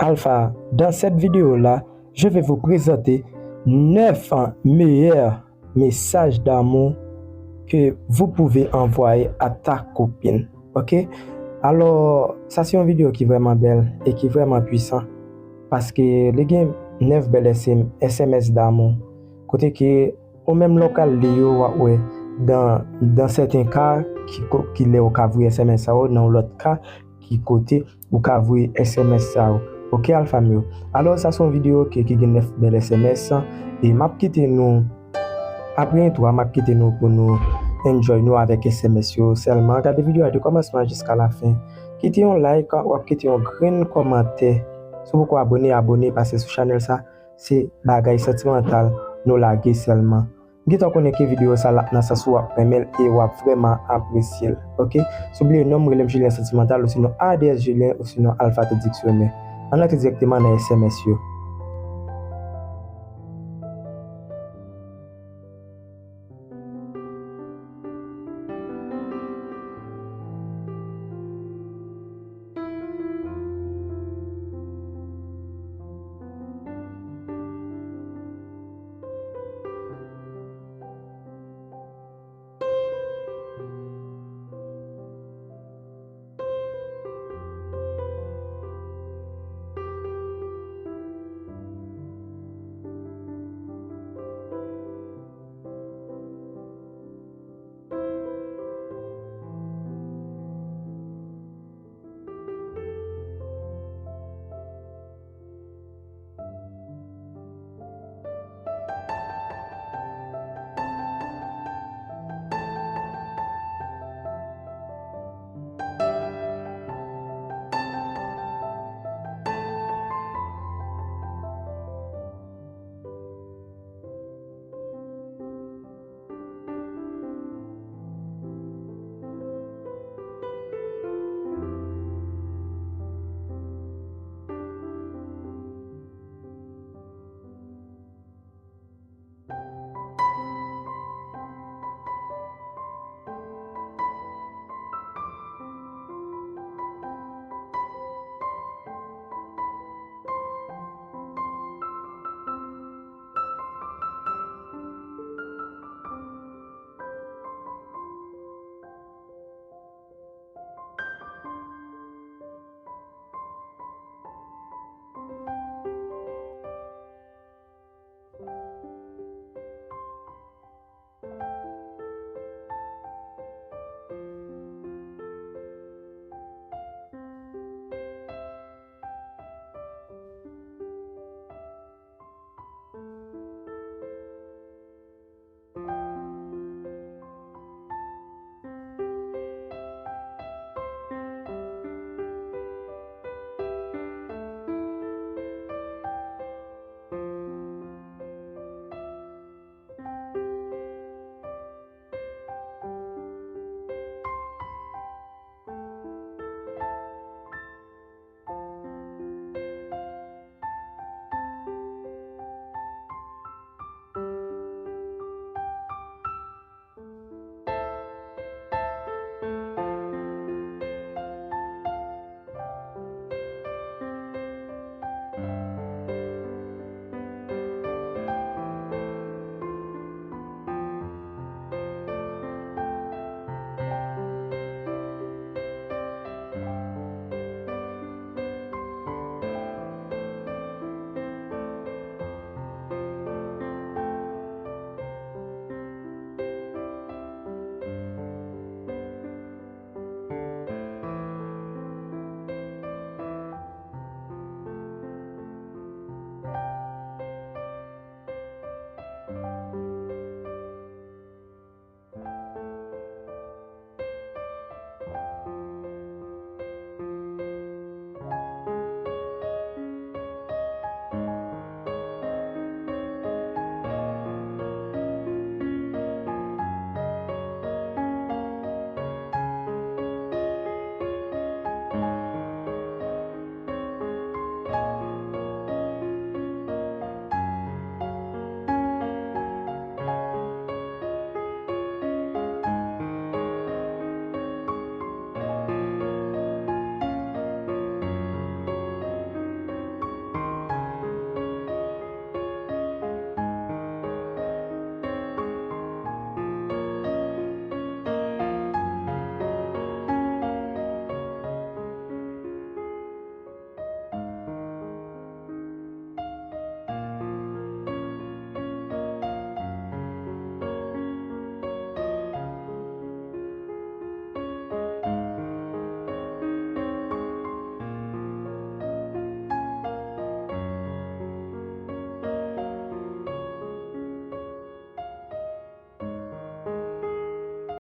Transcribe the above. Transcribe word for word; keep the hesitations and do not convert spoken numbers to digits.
Alpha, dans cette vidéo-là, je vais vous présenter neuf meilleurs messages d'amour que vous pouvez envoyer à ta copine. Ok? Alò, sa se yon videyo ki vrèman bèl e ki vrèman pwisan, paske li gen nèf bèl S M, S M S damou. Kote ke ou menm lè w pral li yo, w ap wè dan, dan sèten ka, ki ko-, ki lè ou ka voye S M S sa yo, nan yon lòt ka, ki kote ou ka voye S M S sa yo. Ok, Alpha m yo. Alò, sa se yon videyo ke, ki gen nèf bèl S M S, e m ap kite nou, apre entwo a, m ap kite nou pou nou enjoy nou avèk S M S yo. Sèlman, gade videyo a de kòmansman jiska lafen. Kite yon like, w ap kite yon grenn kòmantè. Si w poko abone, abone, pase sou chanèl sa. Se bagay santimantal nou lage sèlman. M gentan konnen ke videyo sa l ap nan sans ou, w ap renmen l e w ap vrèman apresye l. Ok? Sou bliye non m, rele m Julien Santimantal, osinon A D S Julien, osinon Alpha Tèt Diksyonè. Ann antre dirèkteman nan S M S yo.